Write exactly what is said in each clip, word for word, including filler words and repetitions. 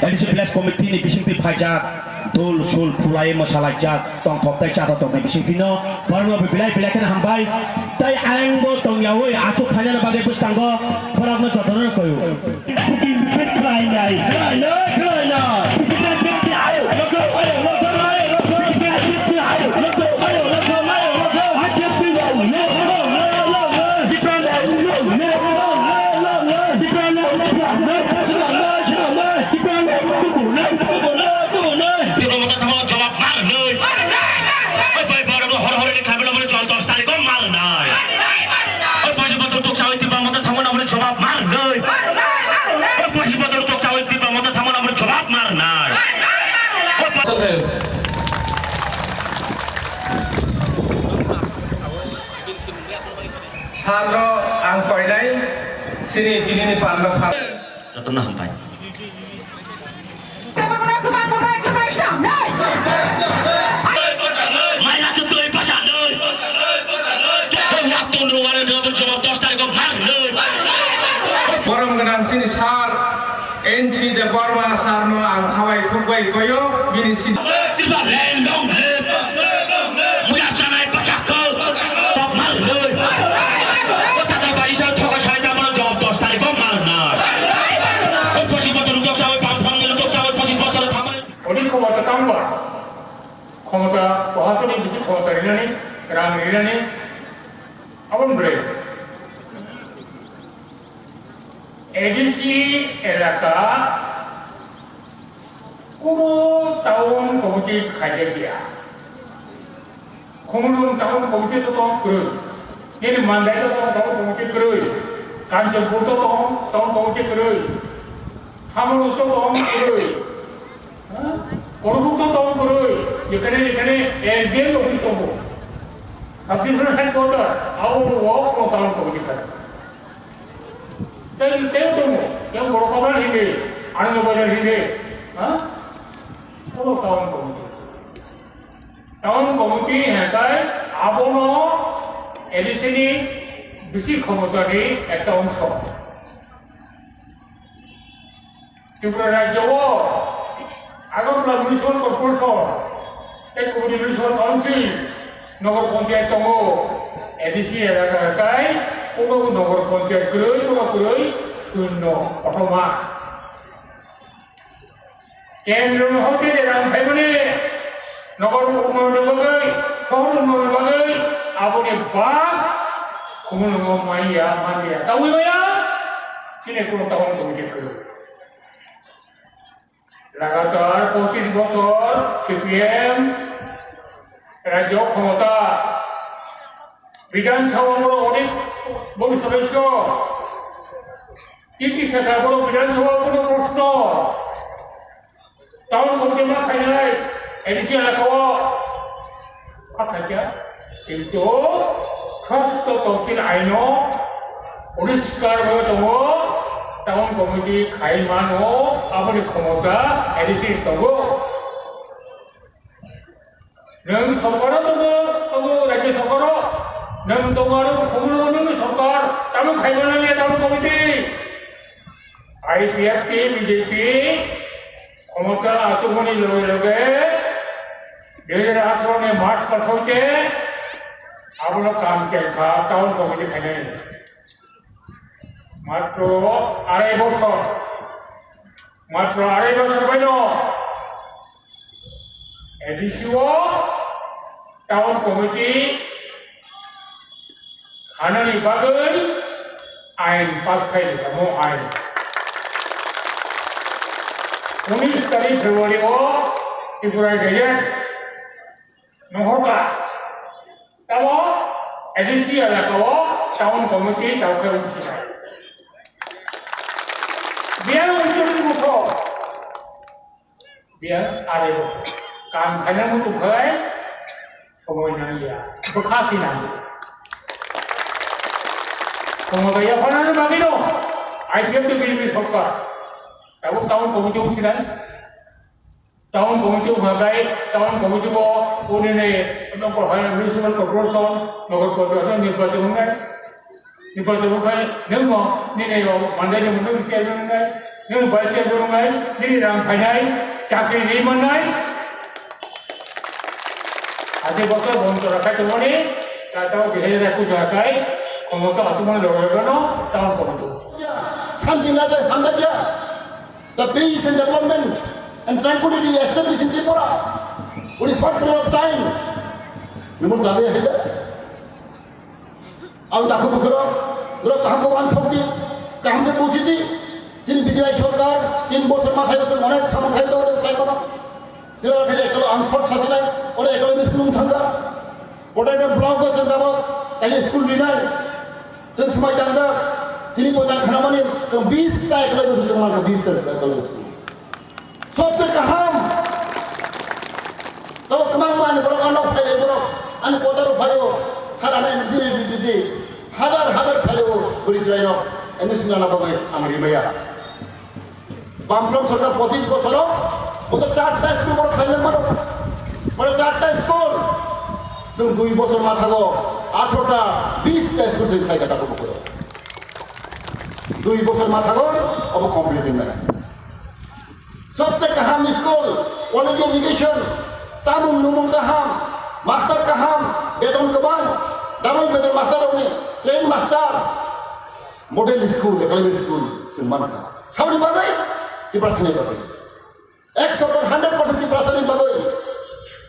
A D C Village Committee ni bisingtwi phaijak, dul sul phulai mwsalaijak, tongthok tei chathok tongthai bisingtwino borokno belai belai kheno hambai. Tei ayangbo tongyaui achuk phainani bagwi bwskango borokno jotono rwkhaio. Tini mata tamo jawab mar nai. Oi, bai, bai, hor, hor, ini kami nomor jual dos tarik kau mar nai. Oi, bai, betul tu cawi tiba mata tamo nomor jawab mar nai. Oi, bai, betul tu cawi tiba mata tamo nomor jawab mar nai. Oi, bai. Sandro ang koinai sini tini ni panda pha. Jotono hambai. Maila tu tui pasanoi. Tei wak tundru wale no jawab dos tarik ko mar noi. Borom gwnang sini sar N C Debbarma sar no ang hawai khukbai koyo bini sini. Long live! Muya sanai bachak ko! Bob Marley! O tata bai sa thoka sai ta mano jawab dos tarikh Bob Marley nai! O pochis bochor rok sa oi, bam phang rok sa oi, pochis bochor thamani. Oni khomota tangba. Khomota, pohasoni bisi khomota rinani, rang rinani. Abon bre. A D C elaka kuno town committee khaijak ya. Khumulwng town committee to tong kwrwi. Nini Mandai to tong town committee kwrwi. Kanchanpur to tong town committee kwrwi. Thamulwng to tong kwrwi. Korokuk to tong kwrwi. Jekhane jekhane S D M office tongo. Sub division headquarter. Abo o town committee khaijak. Tei, tei tongo, tei borok bazar hini, Anando bazar hini, ha? Obo town committee. Town committee hwnkhai abono A D C ni bisi khomotani ekta ongso. Tripura rajyo o Agartala Municipal Corporation tei kubuni Municipal Council, Nagar Panchayat tongo, A D C elaka kai, kono Nagar Panchayat kwrwi, kono kwrwi, shunno, kothoma. Kendro ni hote de rang phaimani, Nagar unnoyon ni bagwi, sohor unnoyon ni bagwi, aboni bak, khumulwng maya, maya, tawi maya, tini kono tawi tongwi kwrwi. Lagatar pochis bochor C P M rajyo khomota, Bidhan Sabha borok onek boni sodosyo, titi saka borok Bidhan Sabha borok proshno, town committee ma khainai, A D C elaka o. Athakya, kintu khas to tongsil aino poriskar bo tongo, town committee khai mano, aboni khomota A D C tongo. Nwng sorkaro tongo, tongo rajya sorkaro, nwng tongo aro khumulwng nwng sorkar, tamo khai mano ya town committee, I P F T, B J P, Khomota achukmani loge loge dui hajar atharo ni March masoite abono kam chengkha town committee khainani. Matro arai bosor, matro arai bosor baino A D C o town committee khanani bagwi ain pass khai rijamo ain. Unis tarik February o Tripura Gazette nohorka tamo A D C elaka o town committee tawkhe usibai. Biya unsuri mukho. Biya arai bosor. Kam khaina muchung khai somoi nangya. Bwkha si nangya. Somoi bai yapharnani bagwi no I P F T B J P sorkar. Tabuk town committee usiran. Town committee uhakai, town committee bo unini nokor hai municipal corporation, nokor corporation nirbachon wngnai. Nirbachon wngkhe nwng bo nini rok mandaini mungwi chairman wngnai, nwng vice chairman wngnai, nini rang phainai, chakri ri mannai. Ati bosor bon chora khai tongmani, ta tao bihai raku jakai, komoto asumani loroi bono, town komoto. Santi na jai hamda kya? The peace and development and tranquility established in Tripura with a short period of time. Nemo jade hai da. Ang takhu bukhro, bro kaham ko ansok di, kaham de buji di. Tin B J P sorkar, tin bochor mathai bochor onek samung khai to sai kono. Nila khai eklo ang short sasinai, ore eklo ini sulung thangka. Ore eklo block bochor dabo, kai school rinai. Chwng swmai tangjak, tini bo nang khanamani, chwng bis ta eklo bochor chwng nang bis ta eklo bochor. Sobse kaham. Tabo kwbangma ani borok ano phailai borok, ani kotaro phaio, sara nai niji niji niji, hadar hadar phailai o bwrwi chwrairok, admission nana bagwi ang rimaya. Bamfront sorkar pochis bochoro, boto charta school borok khailai mano, boto charta school. Chwng dui bochor mathago, atharota, bis ta school chwng khaika tabuk borok. Dui bochor mathago, obo complete wngnai. Sobse kaham school, quality education, Chamung numung kaham, master kaham, beton kwbang, double beton master rokni, train master, model school, academy school, chwng mankha. Saboni bagwi, Tiprasani bagwi. Ekso percent, hundred percent Tiprasani bagwi.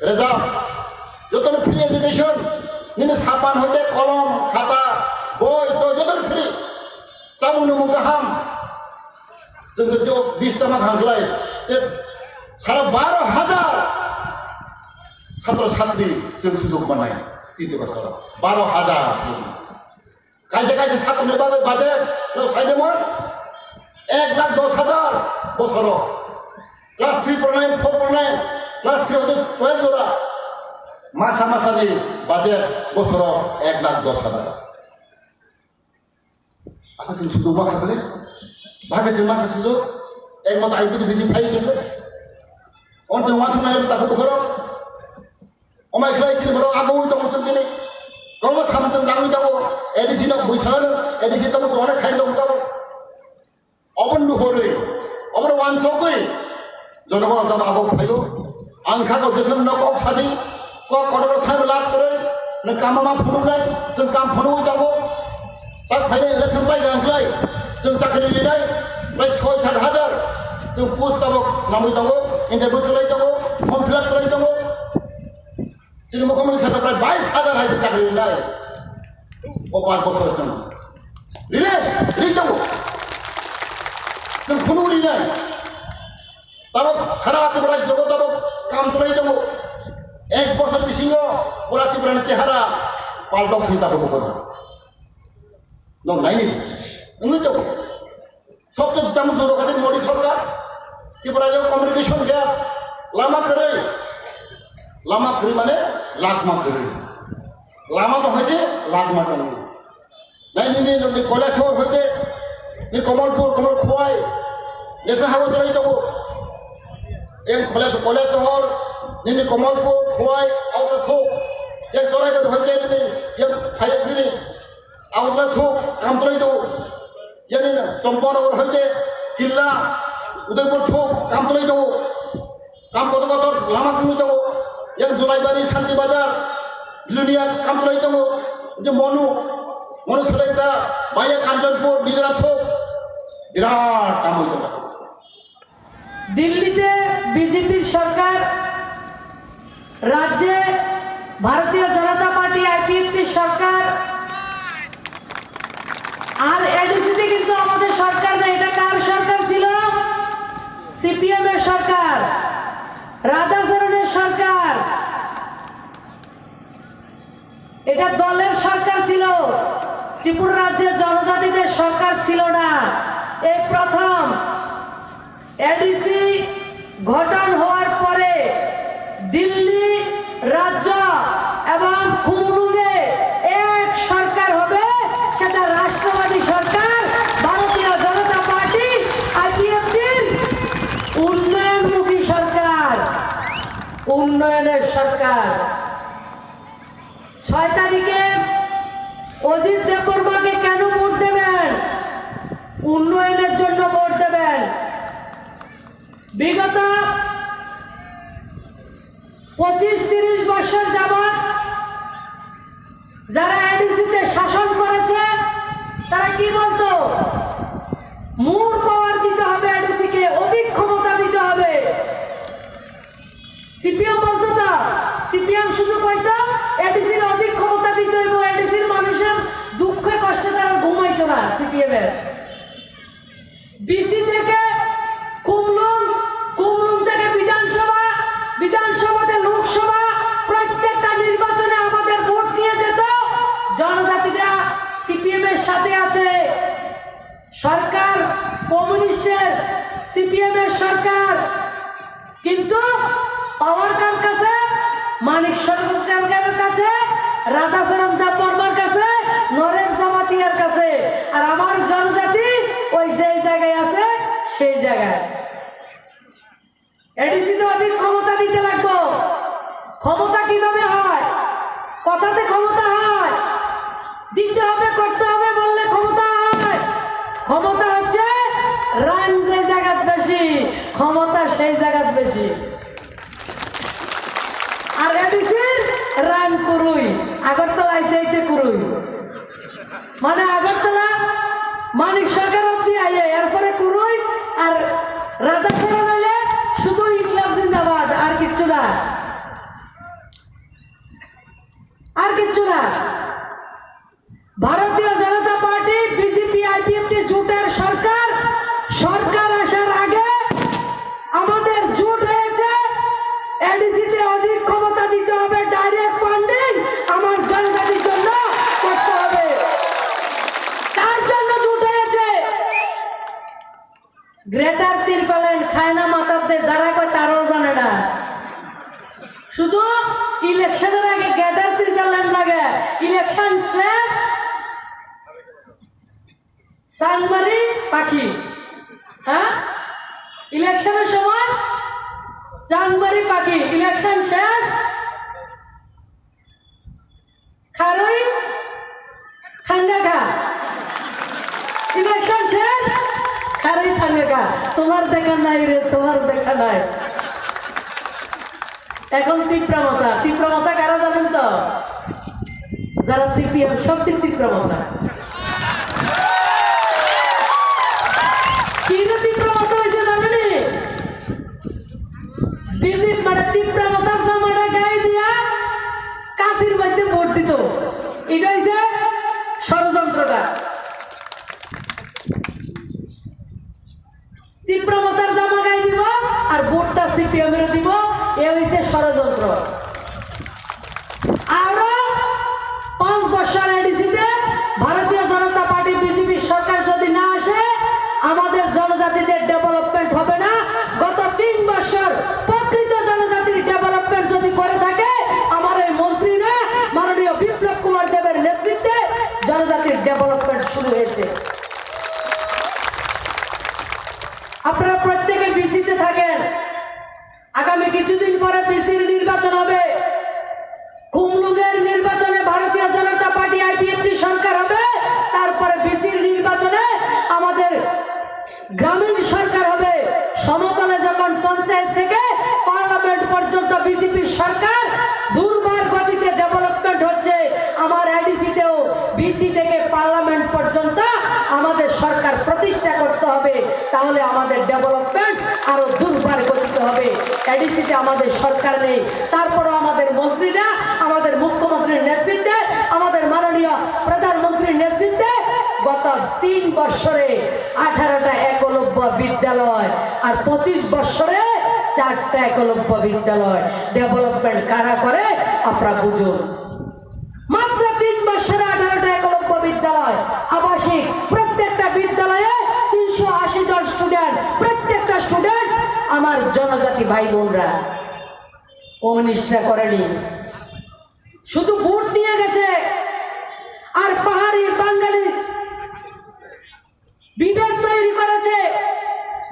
Reserve, jotono free education, nini sapan hoite kolom, khata, boi, to jotono free. Chamung numung kaham. Chwng to jo bis tama thangkhlai. Te sara baro hajar chhatro chhatri chwng sujog manai. Tito bosoro. Baro hajar. Kaisa kaisa chhatro ni bagwi budget no saidemon. Ek lakh dos hajar bosoro. Class three poronai, four poronai, class three hoite twelve jora. Masa masa ni budget bosoro ek lakh dos hajar. Asa sing sudu ma khakle. Bhage jema ka sudu. Ek mat ai budu biji phai sing. On te wan thuna ta ko khoro. O mai khlai chini boro abo ui tong tung kini. Komo sam tung dang ui tong. A D C no bui san. A D C tong tong na khai tong tong. Obon luhorwi, obon wansokwi, jonogon tamo abo phaio. Ang kha ko jeswk no kok sadi, kok kotor sai lab kwrwi, nang kama ma phunuknai, chwng kam phunugwi tongo. Tak phainai election bai gang khlai, chwng chakri rinai, bai soi sat hajar, chwng post tabok swnamwi tongo, interview khlai tongo, form fill up khlai tongo. Chini mukhyamantri sarkar prai bais hajar hai chakri rinai. O panch bosor chwng. Rile, ri tongo. Chwng khunu rinai. Tabok sara Tripura jogo tabok kam tulai tongo. Ek bosor bisingo pura Tripura ni chehara paltok thwi tabok bukhoro. Nong naini. Wngwi tongo. Sobse jang juro kati Modi sorkar, Tripura yo communication gap, lama kwrwi, lama kwrwi mane lagma kwrwi, lama tong hai je lagma tong. Nai nini nini college hor hoite, ni Kamalpur, Kamal Khowai, National Highway chwrai tongo. Yang college, college hor, nini Kamalpur, Khowai, auto thuk, yang chwrai hoite nini, yang phai nini, auto thuk, kam chwrai tongo. Yani Champanagar hoite Killa, Udaipur thuk kam tulai tongo. Kam kotor kotor lama tungwi tongo. Yang Julaibari, Santi Bazar, Lunia kam tulai tongo. Je Monu, Monu Sadaita, Baya Kanchanpur, Bijra thuk. Birat kam oi tongo. দিল্লিতে বিজেপির সরকার, রাজ্যে ভারতীয় জনতা party, IPFT সরকার, আর এডিসিতে কিন্তু আমাদের সরকার নেই। এটা কার সরকার ছিল? সিপিএম এর সরকার, রাধাচরণের সরকার। এটা দলের সরকার ছিল, ত্রিপুরা রাজ্যে জনজাতিদের সরকার ছিল না। এই প্রথম এডিসি গঠন হওয়ার পরে দিল্লি রাজ্য এবং খুমলুঙে এক সরকার হবে, সেটা রাষ্ট্রবাদী সরকার, ভারতীয় জনতা পার্টি, আইপিএফটির উন্নয়নমুখী সরকার, উন্নয়নের সরকার। ছয় তারিখে অজিত দেববর্মাকে কেন ভোট দেবেন? উন্নয়নের জন্য ভোট দেবেন। বিগত পঁচিশ তিরিশ বছর যাবৎ যারা এডিসিতে শাসন করেছে, তারা কি বলতো? মোর পাওয়ার দিতে হবে এডিসিকে, অধিক ক্ষমতা দিতে হবে। সিপিএম বলতো তো, সিপিএম শুধু কইতো এডিসির অধিক ক্ষমতা দিতে হইব, এডিসির মানুষের দুঃখে কষ্টে তারা ঘুমাইতো না সিপিএম এর। বিসি থেকে খুমলুং, খুমলুং থেকে বিধানসভা, বিধানসভাতে লোকসভা, প্রত্যেকটা নির্বাচনে আমাদের ভোট নিয়ে যেত। জনজাতিরা সিপিএম এর সাথে আছে। সরকার কমিউনিস্টের, সিপিএম এর সরকার, কিন্তু পাওয়ার কার কাছে? মানিক সরকারের কাছে, রাধাচরণ দেববর্মার কাছে, নরেশ জমাতিয়ার কাছে। আর আমার জনজাতি ওই যেই জায়গায় আছে, সেই জায়গায়। এডিসিতে অধিক ক্ষমতা দিতে লাগবো। ক্ষমতা কিভাবে হয়? কথাতে ক্ষমতা হয়, দিতে হবে, করতে হবে বললে ক্ষমতা হয়। ক্ষমতা হচ্ছে রান যে জায়গাত বেশি, ক্ষমতা সেই জায়গাত বেশি। Rang kwrwi, Agartala aite aite kwrwi. Mane Agartala, Manik Sagar obdi aiye, erpore kwrwi, ar Radhacharan aile shudhu Inklab Zindabad, ar kichchu na. Ar kichchu na. ভারতীয় জনতা পার্টি, বিজেপি, আইপিএফটি জোটের সরকার, সরকার আসার আগে আমাদের জোট হয়েছে, এডিসিতে অধিক ক্ষমতা দিতে হবে, ডাইরেক্ট ফান্ডিং আমার জনজাতির জন্য করতে হবে। তার জন্য জোট হয়েছে। গ্রেটার তিরপাল্যান্ড খায় না মাথাতে, যারা কয় তারাও জানে না। শুধু ইলেকশনের আগে গ্রেটার তিরপাল্যান্ড লাগে, ইলেকশন শেষ চাংমারি পাখি। হ্যাঁ, ইলেকশনের সময় চাংমারি পাখি, ইলেকশন শেষ খারই থাঙ্গা খা। ইলেকশন শেষ, খারই থাঙ্গা খা। তোমার দেখা নাই রে, তোমার দেখা নাই। এখন তিপ্রা মথা, তিপ্রা মথা কারা জানেন তো? যারা সিপিএম, সত্যি তিপ্রা মথা। কি রে তিপ্রা মথা হয়েছে জানেনি? বিজেপি মানে তিপ্রা মথার জামাটা গায়ে দিয়া কাশির মধ্যে ভোট দিত। এটা হইছে ষড়যন্ত্রটা। তিপ্রা মথার জামা গায়ে দিব আর ভোটটা সিপিএম এর দিব, এ হইছে ষড়যন্ত্র। আরো পাঁচ বছর এডিসিতে ভারতীয় জনতা পার্টি, বিজেপি সরকার যদি না আসে, আমাদের জনজাতিদের ডেভেলপমেন্ট হবে না। গত তিন বছর প্রকৃত জনজাতির ডেভেলপমেন্ট যদি করে থাকে আমার এই মন্ত্রীরা, মাননীয় বিপ্লব কুমার দেবের নেতৃত্বে জনজাতির ডেভেলপমেন্ট শুরু হয়েছে। আপনারা প্রত্যেকে বিসিতে থাকেন, আগামী কিছুদিন পরে বিসির নির্বাচন হবে। খুমলুঙের নির্বাচনে ভারতীয় জনতা পার্টি, আইপিএফটি সরকার হবে, তারপরে বিসির নির্বাচনে আমাদের গ্রামীণ সরকার হবে। সমতলে যখন পঞ্চায়েত থেকে পার্লামেন্ট পর্যন্ত বিজেপির সরকার দুর্বার গতিতে ডেভেলপমেন্ট হচ্ছে, আমার এডিসিতেও বিসি থেকে পার্লামেন্ট পর্যন্ত আমাদের সরকার প্রতিষ্ঠা করতে হবে, তাহলে আমাদের ডেভেলপমেন্ট আরো দুর্বার গতিতে হবে। এডিসিতে আমাদের সরকার নেই, তারপরও আমাদের মন্ত্রীরা, আমাদের মুখ্যমন্ত্রীর নেতৃত্বে, আমাদের মাননীয় প্রধানমন্ত্রীর নেতৃত্বে গত তিন বছরে আঠারোটা একলব্য বিদ্যালয় আর পঁচিশ বছরে চারটা একলব্য বিদ্যালয় ডেভেলপমেন্ট কারা করে আপনারা বুঝুন। মাত্র তিন বছরে আঠারোটা একলব্য বিদ্যালয়, আবাসিক, প্রত্যেকটা বিদ্যালয়ে তিনশো আশি জন স্টুডেন্ট, প্রত্যেকটা স্টুডেন্ট আমার জনজাতি ভাই বোনরা। কমিউনিস্টরা করেনি, শুধু ভোট নিয়ে গেছে। আর পাহাড়ি বাঙালি বিভেদ তৈরি করেছে,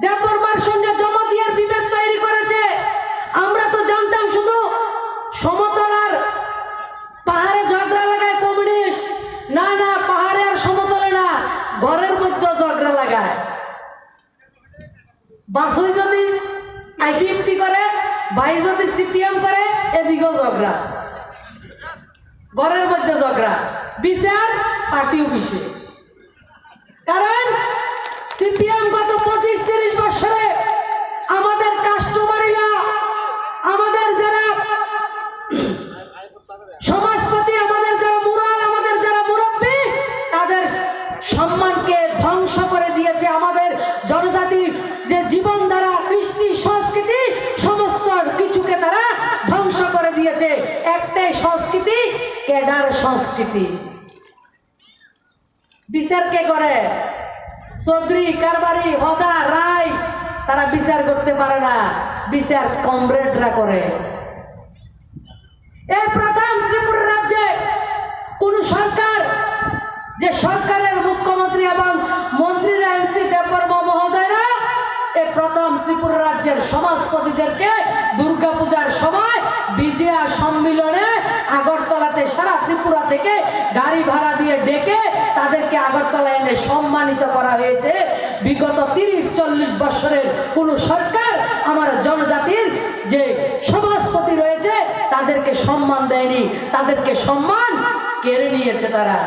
দেববর্মার সঙ্গে জমাতিয়ার বিভেদ তৈরি করেছে। আমরা তো জানতাম শুধু সমতল আর পাহাড়ে ঝগড়া লাগায় কমিউনিস্ট। না, না, পাহাড়ে আর সমতলে না, ঘরের মধ্যে ঝগড়া লাগায়। বাসুই যদি আইপিএফটি করে, ভাই যদি সিপিএম করে, এদিকেও ঝগড়া, ঘরের মধ্যে ঝগড়া, বিচার পার্টি অফিসে। কারণ সিপিএম গত পঁচিশ তিরিশ বছরে আমাদের কাস্টমারি ল, আমাদের যারা সমাজপতি, আমাদের যারা মুরাল, আমাদের যারা মুরব্বী, তাদের সম্মানকে ধ্বংস করে দিয়েছে। আমাদের জনজাতির যে জীবনধারা, কৃষ্টি, সংস্কৃতি, সমস্ত কিছুকে তারা ধ্বংস করে দিয়েছে। একটাই সংস্কৃতি, ক্যাডার সংস্কৃতি। বিচার কে করে? চৌধুরী, কারবারি, হদা, রায়, তারা বিচার করতে পারে না, বিচার কমরেডরা করে। এই প্রথম ত্রিপুরা রাজ্যে কোন সরকার, যে সরকারের মুখ্যমন্ত্রী এবং মন্ত্রীরা এনসি দেববর্মা মহোদয়রা, এই প্রথম ত্রিপুরা রাজ্যের সমাজপতিদেরকে দুর্গাপূজার সময় বিজয়া সম্মিলনে আগরতলাতে সারা ত্রিপুরা থেকে গাড়ি ভাড়া দিয়ে ডেকে তাদেরকে আগরতলা এনে সম্মানিত করা হয়েছে। বিগত তিরিশ চল্লিশ বছরের কোনো সরকার আমার জনজাতির যে সমাজপতি রয়েছে তাদেরকে সম্মান দেয়নি, তাদেরকে সম্মান কেড়ে নিয়েছে তারা।